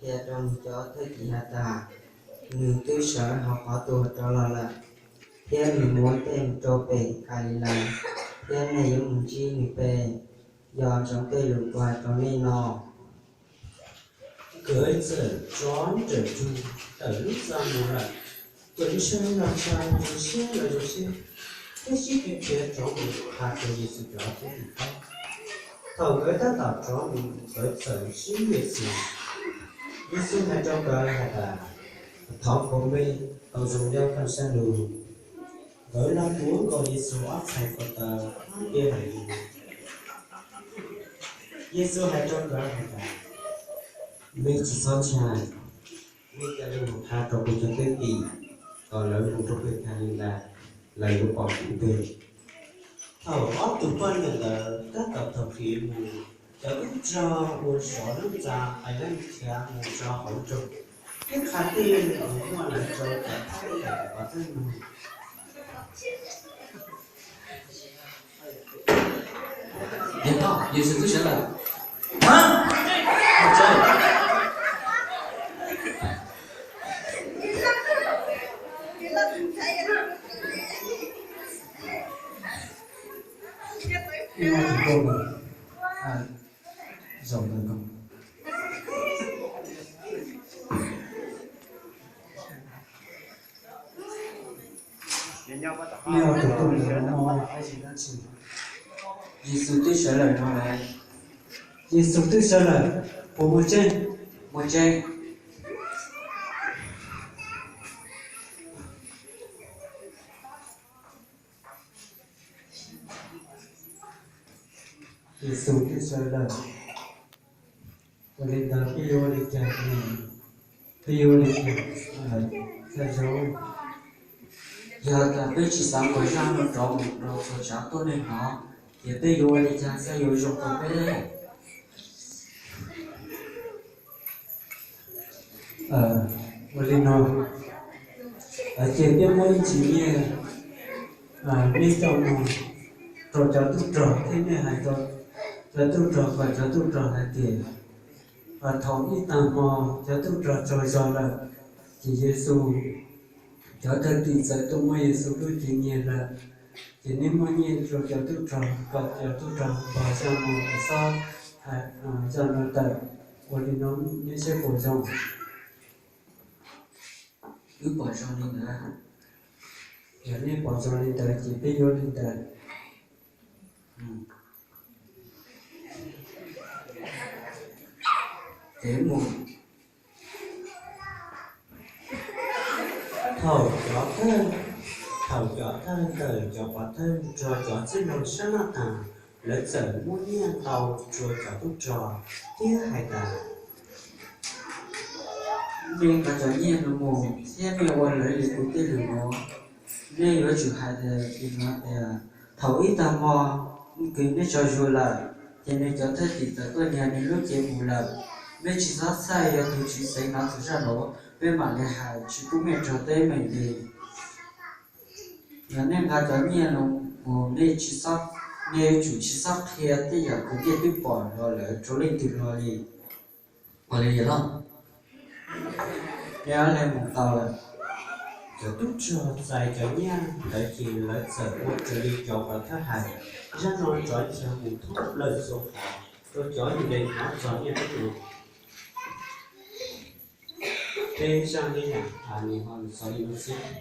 qhia rau nws cov thwj tim has tas, nws twb sawv hauv qhov tuag rov los lawm, thiab nws mus ua ntej rau pem Kalilais, thiab nej yuav mus ntsib nws pem, yog ntsoov tej lus kuv hais rau nej no. Nkawd txawm rov nrawm nroog tawm lub txaj mus lawm, ces ntshaw los ntshaw, zoo siab los zoo siab, thiab sib tw khiav rov mus qhia rau Yexus cov thwj tim paub. Thaum nkawd tab tom rov mus, nkawd txawm sib nyiam xwm. Yexus hais rau nkawd hais tias, Thov kom nej tau zoo nyob kaj siab lug. Nkawd los tuav nkaus Yexus ob txhais ko taw, thiab hais tias, Yexus hais rau nkawd hais tias, Nej tsis txhob ntshai, nej cia li mus qhia rau kuv cov thwj tim kom lawv mus rau pem Kalilais, lawv yuav pom kuv ntag. Thaum ob tug poj niam ntawd tab tom taug kev mus, cov tub rog uas zov lub ntxa Kailab khiav mus rau hauv nroog, thiab qhia tej lus muaj lawv rau cov thwj tim pov thawj mloog. Yexus twb sawv lawm. Nej ua tus tuaj ntawm no, Yexus twb sawv lawm no lawm. Yexus twb sawv lawm, puas muaj tseeb? Muaj tseeb. Yexus twb sawv lawm, ua li ntawd peb yuav ua li cas? Peb yuav ua li cas? Yog tas peb tsis xav muab zaj no rov mus rau txhua tsav tuab neeg hnov, ces peb yuav ua li cas thiaj yuav zoo rau peb? Ua li no, ces peb muab ib ntsis nyiaj, nej coj mus rau cov tub rog thiab nej hais rau cov tub rog kom cov tub rog hais tias, thaum ib tag hmo cov tub rog tsaug zog lawm, ces Yexus, cov thwj tim txawm tuaj muab Yexus lub cev nyiag lawm, ces nej muab nyiaj rau cov tub rog kom cov tub rog pog zaj no tawm, zaj no tawm. Ua li no nej saib puas zoo? Wb pom zoo li ntawd. Yog nej pom zoo li ntawd ces peb yuav li ntawd. Ces mus. Thaum cov thawj, thaum cov thawj ntawm cov pov thawj nrog cov txwj laug sab laj tas, lawv txawm muab nyiaj ntau rau cov tub rog thiab hais tias, Nej nqa cov nyiaj no mus thiab nej ua raws li kuv tej lus no. Nej yuav tsum hais li no tias, thaum ib tag hmo kws nej tsaug zog lawm, ces nws cov thwj tim txawm tuaj nyiag nws lub cev mus lawm. Nej tsis txhob txhawj, yog tus Tswv xeev hnov txog zaj no, peb mam li hais tsis pub mej raug teeb meem li. Yog nej nqa cov nyiaj no mus, nej tsis, nej yuav tsum tsis txhob qhia tej yam kws nej twb pom los lawm rau leej twg hlo li. Ua li los, nej mus tau lawm. Cov tub rog txais cov nyiaj ntawd ces lawv txawm ua raws li cov pov thawj hais. Zaj no rov nrhiav mus thoob plaws txhua qhov rau cov Yudais hnov txog nyiaj tub no. Peb zaj nyob yam, nws ho txog li no xwb.